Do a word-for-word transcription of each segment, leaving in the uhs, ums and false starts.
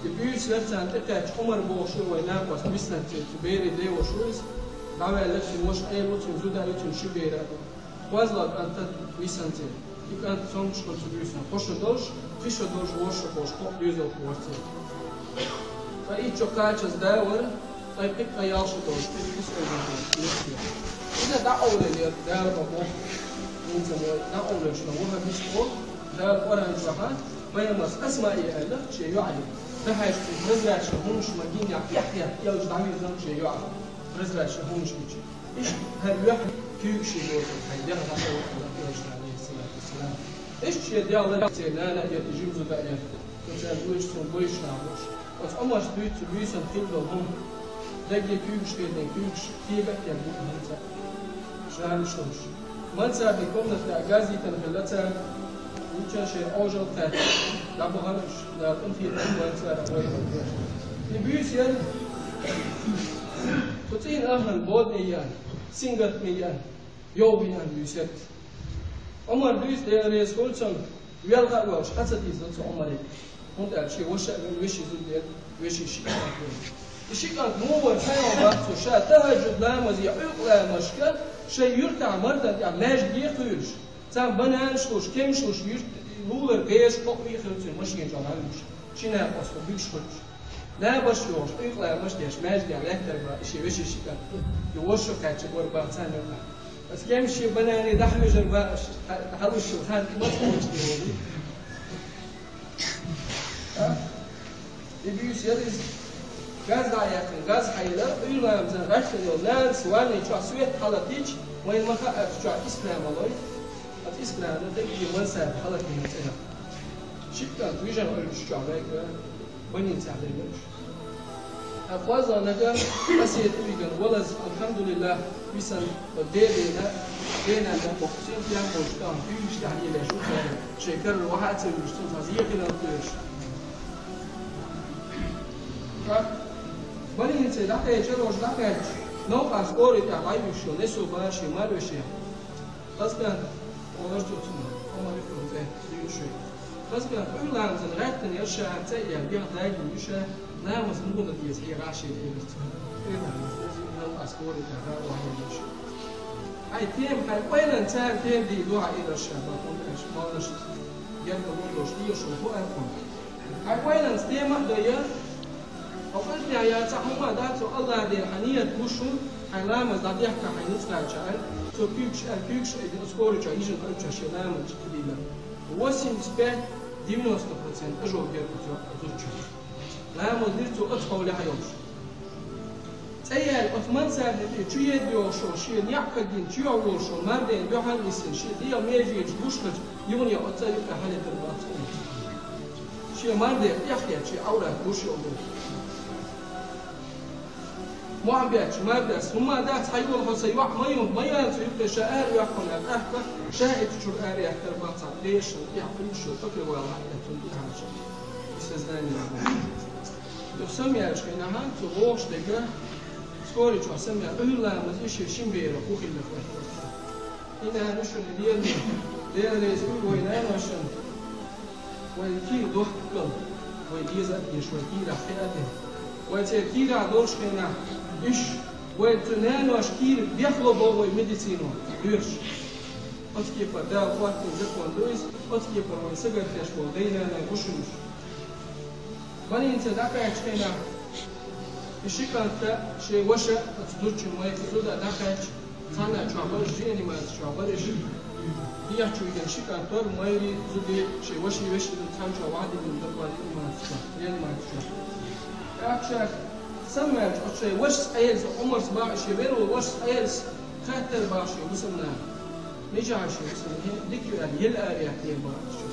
И буьйса яр царна тӀекхаьчча, Ӏумар бохуш ву вайн накъост, висанца цу берийн деваша ву иза. ДӀаваьлла цуьнан ваша Ӏела ву, цуьнан зуда а ю, цуьнан ши бер а бу. КхозлагӀа кӀант а висанца. И кӀант цомгуш хилла цу буьйсанна. Кхо шо долуш, кхин шо долуш, ворхӀ шо болуш, кхо а доьзалхо вара церан. Ткъа итт шо кхачаза да вара, ткъа пхи, ткъа ялх шо долуш, кхин кхин шо долуш, кхин кхин шо. Иза дӀакъовлаелира, Дала ма бохху, хӀинца ма вай, дӀакъовлаелча ваххабист боху, Дала Къуръан чохь, пайхамарс Асмаъе аьлла, шен йоӀе. Дахьаьжча цуьнга прозрачный хӀуманаш ма гинехь, эхь-эхь, элча дӀавирзина шен йоӀе. Прозрачный хӀуманаш гича. Иштта хӀара юьхь куьйгаш йолуш хьайн дегӀ дӀахьо аьлла элчано, алейхиссалату вассалам. Иштта шен дегӀ ларъян церан нана а, я и жима зуда а яхка. Цо цаьрга вуьйш, цунна бойуш нах бууш. Оцу Ӏумарс дуьйцу цу буьйсанна хилла долу хӀума. Дагге куьйгаш хилла, куьйгаш кега а кега бу хӀинца. Жамаш долуш. Мансабин комнатехь газ йитина хилла цара, вуьйцуш шайн Ӏожалла кхаьчча, дӀабахана уьш, Дала къинхетам бойла царах вайна. И буьйса яра, цу цӀийнан ахарна бодане еана, сингаттаме еана, йовха еана буьйса яра. Ӏумар дуьйцу, Дела реза хуьлда цунна, велха а воьлхуш, хьа ца дийзина цу Ӏумаре. ХӀунда аьлча шен ваша а вара, вешин зуда яра, вешин ши кӀант вара. И ши кӀант муха вара, хьайна бац цо, ша тахӀажжуд ламазе, Ӏуьйкъа ламазашка шайн юьртахь Мартан тӀехь маьждиге а кхуьйлуш, царна бананаш луш, кемсаш луш, юьрт лулара гӀезаш кхоъ вийхира цуьнан машина чохь дӀавуьгуш, ши накъост буьгуш хуьлуш. Набаш йохуш, Ӏуьйкъа ламазаш деш, маьждигехь лаьттара бах и шен вешин ши кӀант. И ворхӀ шо кхаьчча вара бах царна юкъахь. Аса кемсаш бан-, банане дӀахьоьжур бах, хьалуш ю, хан маца кхочуш ю. А? И буьйса яра иза. Газ дӀа а яьккхина, газ хьайна, Ӏуьйра ламазан гӀаьттина йолу нанас ванни чохь свет хьалатийча, вайна ма хаьа, цу чохь исбаьхьа ма лой. Оцу исбаьхьана даггара Мансаба хьалатийна цӀена. Ши кӀант вижина Ӏуьллуш чохь вайга больницехь лелла уьш. Ткъа кхозлагӀниг а къасета вигина валаза, алхьамдулиллахӀ, висина, бедийна, дена боккху синтем болуш тӀехь, уьйгаш тӀехь лелаш ву цара, шайн карара ваха а ца вуьйлуш, цунна цхьа зен хилар лоьруш. Ткъа больнице дӀакхечира, уьш дӀакхаьчча, новкъа скорый тӀехь дӀайуьйш йолу несо бара шен марвеше. Хаза кӀант, олуш цо цунна, Ӏумар ю цуьнан цӀе, дуьйцуш ву. Хаза кӀант, Ӏуьйра ламазан гӀаьттина яра ша, цӀе а яьлла, бехк дагийна ю ша, ламаз муха дан деза хьехар шена, элира цо. Ӏуьйра ламаз деза, ламаз ас гори тӀехь, охьа елира ша. Хьайн тема, хьайн ойланца тема дийр ду хьан, элира ша, бакъонаш, моллаш, гергарло долуш, дешо бу аьлла хьуна. Хьайн ойланца тема а дойя, хьо къинтӀера яц, хьо хӀумма дац, хьо АллахӀ Делан хьан ният гуш ву, хьайн ламаз дӀадехка хьайн нуцкъача аьлла, цо куьйгаш аьлла, куьйгаш а дина, оцу корачохь йижина къуьрчохь шен ламаз чу диллира. Восемьдесят пять, девяносто процент ажо гергга цо зудчуьнга. Ламаз дира цо оцу хьолехь йолуш. ЦӀе яьлла оцу Мансабана тӀе чу едда йолуш, шен некъ кагйина чу йогӀу волуш, мардена дуьхьал нисина, шен дегӀан меженаш гуш хилча, юхане оцу цӀа юкъа хьалетар бац хьуна. Шен мардех тӀехкхетта, шен Ӏаврат гуш йолу дела. Мохь бетташ мардас, хӀумма дац, хьайола хьо сан йоӀ ма ю, ма яла цу юккъе, ша ара оьхкуш аьлла, тӀаккха ша и цу чуьра ара яьккхира бац, цхьа дешаш, тӀехь Ӏуьллуш йолу, тӀаккха вала хьаьттина тӀехьа ша. И сознание бу. Юха самаяьллачу хенахь, цу вогӀуш дерг, скорый чохь самаяьлла, Ӏуьйра ламаз и шен шина берах хӀун хилла хӀоьттира. И нана шуна лелийна, Дела реза хуьлда вайн наношна, вай кийра дохкал, вай деза а дезаш, вай кийрахь хи а дина. Вай церан кийрахь долуш хенахь, уьш, вай цу нанош кийра бехло боху вай медицино, доьрзуш. Оцу кепара Дала хӀоттийна закон ду иза, оцу кепара вайн сагатдеш болу дай-нанай гуш ю уьш. Больнице дӀакхаьччу хенахь, и ши кӀант а, шен ваша а оцу зудчун майрра, зуда а дӀакхаьчча, цхьанна чохь бара, реанимаци чохь бара уьш. Дехьа чу вигина ши кӀант а, майрра, зуда, шен ваша, вешина, цхьана чохь ваха диллина дара реанимаци чохь, реанимаци чохь. ТӀаккха ша самаваьлча, оцу шайн вашас Ӏелас, Ӏумарс бах, шен вер волу вашас Ӏелас, хаьттира бах шен вусамнанас. Мичахь шу висина, хӀинца дика ю аьлла, елла ара яхкина бара шу.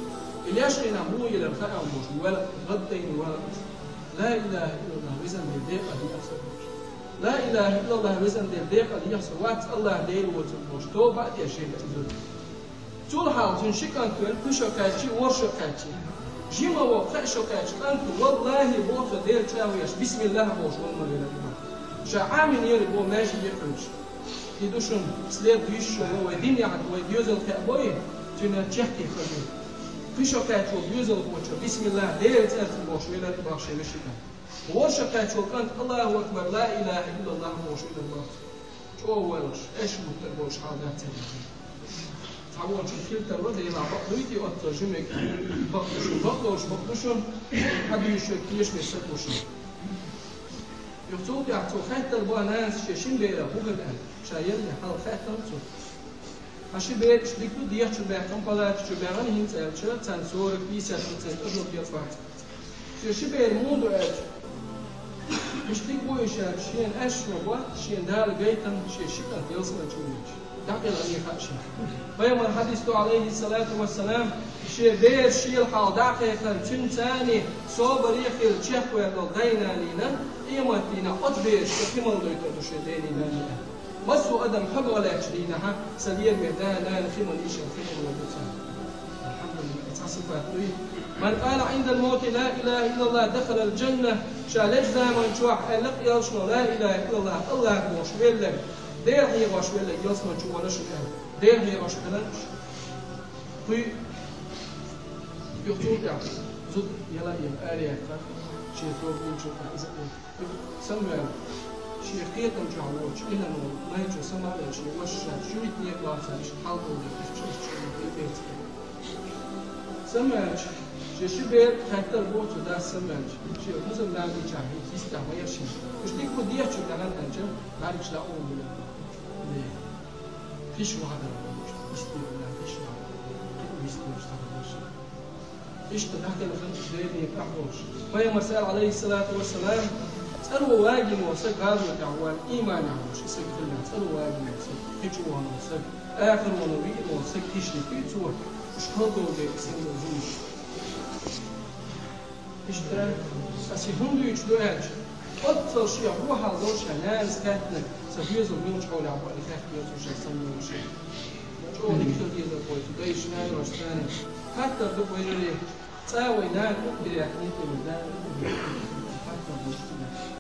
И леш хенахь муха елира хаам бохуш, вала, гӀаддайна вала. Ла илаха иллаллах, везан Дела, декъала дехьа со бохуш. Ла илаха иллаллах, везан Дела, декъала дехьа со, вац АллахӀ Дела воцург бохуш, тоба а деш елла иза. Цул хьалха цуьнан ши кӀант велла, кхо шо кхаьччи, ворхӀ шо кхаьччи. Жима воккху кхаа шо кхаьчча кӀанта, валлахӀи, боху со, Дела чӀагӀо еш, бисмиллахӀ бохуш, валла ма велира и боху. Ша Ӏамийна ера боху, маьждиге кхуьлуш. И ду шуна, след йиш йолу, вай дин яхьа, вай доьзал кхаъ бой, цуьнан чехке хаза. Кхы шо кхаьчча доьзалхочо: «Бисмиллахь, Делан цӀарца», — бохуш велар бах шен вешин кӀант. ВорхӀ шо кхаьчча кӀант: «Аллаху акбар, ла илаха иллаллахь», — бохуш велар бах. ЧӀогӀа воьлхуш, эшаш бутта болуш хьал дац церан. Цхьаволчун хила тарло, Делан бакъ дуй те оццул жимиг, бакъ ду шуна, бакъ долуш бакъ ду шуна, хьан дуьйцуш, кешаме са ду шуна. Юха цул тӀаьхьа цо хаьттар бах нанас шен шина берах хӀун хир аьлла, ша елла хьалха хаьттина цо. Хьан ши бер иштта дика ду, дехьа чу баьккхина, палата чу баьхкина, хӀинца аьлча, царна сорок-пятьдесят процент ожог яц бац. Шен ши бер муха ду аьлча, иштта дика бу и ша, шена аьшшо боху, шена Дала гайтина шен ши кӀант ялсамани чу веъча, дӀакъилхина хаьа шена. Пайхамар хьадис ду, алейхиссалату вассалам, шен бераш шел хьалха дӀа а кхайкхина, цуьнца цхьаьна собаре а хилла чекхваьлла долу дай-наний къематдийнахь оцу берашка хи мала дойтур ду шен дений-наний. Массо а адам хьо гӀо лаьттачу дийнахь, сан лераме да-нана хи мала йиш яц, хи мала ду царна. Алхьамдулиллахь, и цхьа сипат дуй. «Ман къала Ӏиндал мавти ла илаха иллаллахь дахалал жанна», ша лечу заман чохь аьлла кхиалшно ла илаха иллаллахь, Аллах бохуш велларг, Дела хьехош велларг ялсамани чу вала шуна аьлла. Дела хьехош хиларш, кхуьй, юха цул тӀаьхьа зуда яла а йина, араяьккхина, шен тоба динчул тӀаьхьа иза а йина. Самаваьлла, шен кхетам чохь воцучу Ӏилманан лайчо самаваьлла, шен ваша ша чуьйта некъ лоцуш, хьалхалде иштта, иштта, иштта, иштта. Самаваьлча, шен ши бер хаьттар боху цу дас самаваьлча, шен хӀусамнана дийцча, хӀинца йистехь ма яра шена. Уьш дика бу дехьа чу тӀаьхьа аьлча, бӀаьргаш дӀа а вуллина. Де, хиш вахьадар волчу, йистехь вахьадар, кхин йистехь вахьадар. Иштта дӀахилхина Деле къахьоьгуш. Пайхамарс аьлла, алейхиссалату вассалам, цӀаро вагийна волу саг гӀазотехь ван, ийманехь волуш, и саг хилла, цӀаро вагийна волу саг, кхин чу вахана волу саг, ахароно вийна волу саг, кхишниг вий цо, уьш кхалдолу дела санна зуламаш. Иштта, аса и хӀунда дуьйцуш ду аьлча, оццул шен вон хьал долуш шен нанас хаьттинарг, сан доьзал муьлхачу хьолехь бу аьлла хаьттина цо шен санна волуш. ЧӀогӀа дика хила дезар вай цу дайша, наноша царна. Хаттар ду вайнарий, цкъа вай нана тӀе а бирехь, нийсонан нана тӀе а бирехь, хаттар ду цуьнан.